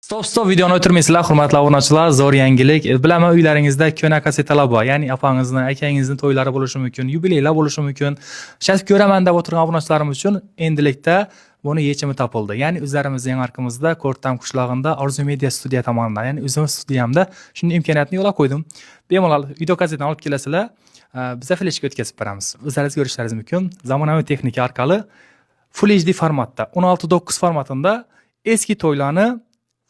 Stop, stop, videoni o'tirmaysizlar, hurmatli obunachilar, zo'r yangilik. Bilaman, uylaringizda ko'na kassetalar bor. Ya'ni opangizni, akangizni to'ylari bo'lishi mumkin, yubileylar bo'lishi mumkin. Ishlatib ko'raman deb o'tirgan obunachilarimiz uchun endilikda buni yechimi topildi. Ya'ni o'zlarimizning yangi Ko'rtam qishlog'ida Orzu Media studiya tomonidan, ya'ni o'zimiz studiyamda shunday imkoniyatni yo'lga qo'ydim. Bemalol video kassetani olib kelasizlar, biza fleshga o'tkazib beramiz. O'zlaringiz ko'rishlaringiz mumkin. Zamonaviy texnika orqali Full HD formatda, 16:9 formatida eski to'ylarni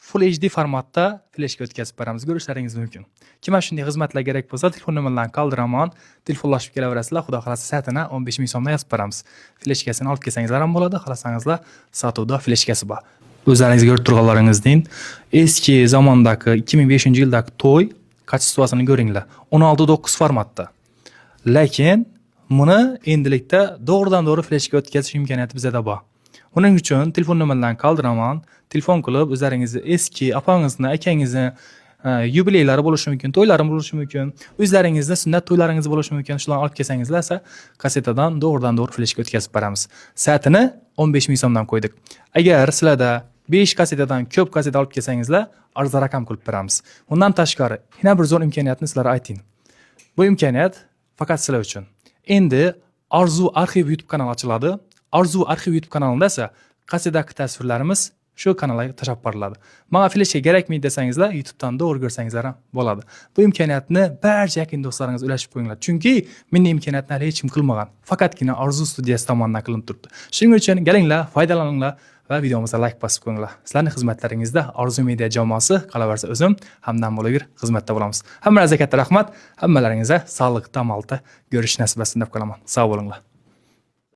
Full HD formatda fleshga o'tkazib beramiz. Ko'rishlaringiz mumkin. Kimga shunday xizmatlar kerak bo'lsa, telefon nomerlarini qoldiraman. Telefonlashib kelaverasizlar. Xudo xolasa, soatini 15 ming so'mdan yozib beramiz. Fleshkasini olib kelsangizlar ham bo'ladi, xohlasangizlar sotuvda fleshkasi bor. O'zlaringiz ko'rib turganlaringizdek, eski zamondagi 2005-yildagi to'y качество sini ko'ringlar. 16:9 formatda. Lekin buni endilikda to'g'ridan to'g'ri fleshga o'tkazish imkoniyati bizada bor. Buning uchun telefon nomerlarini qoldiraman. Telefon qilib o'zlaringizni eski opangizni, akangizni yubileylari bo'lishi mumkin, to'ylari bo'lishi mumkin, o'zlaringizni sunnat to'ylaringiz bo'lishi mumkin. Shularni olib kelsangizlar esa kassetadan to'g'ridan to'g'ri fleshga o'tkazib beramiz. Soatini 15 ming so'mdan qo'ydik. Agar sizlarda 5 kassetadan ko'p kasseta olib kelsangizlar, arzon rakam qilib beramiz. Bundan tashqari, yana bir zo'r imkoniyatni sizlarga ayting. Bu imkoniyat faqat sizlar uchun. Endi Orzu Arxiv YouTube kanali ochiladi. Orzu Arxiv YouTube kanalida esa kassetadagi tasvirlarimiz shu kanalga tashlab boriladi. Manga fleshka kerakmi desangizlar, YouTubedan to'g'ri ko'rsangizlar ham bo'ladi. Bu imkoniyatni barcha yaqin do'stlaringizga ulashib qo'yinglar. Chunki bunday imkoniyatni hali hech kim qilmagan. Faqatgina Orzu studiyasi tomonidan qilinib turibdi. Shuning uchun kelinglar, foydalaninglar va videomizga like bosib qo'yinglar. Sizlarning xizmatlaringizda Orzu Media jamoasi, qolaversa o'zim hamdam bo'lib xizmatda bo'lamiz. Hammangizga katta rahmat. Hammalaringizga sog'lik, tamalda ko'rish nasib etsin deb qolaman. Sog' bo'linglar.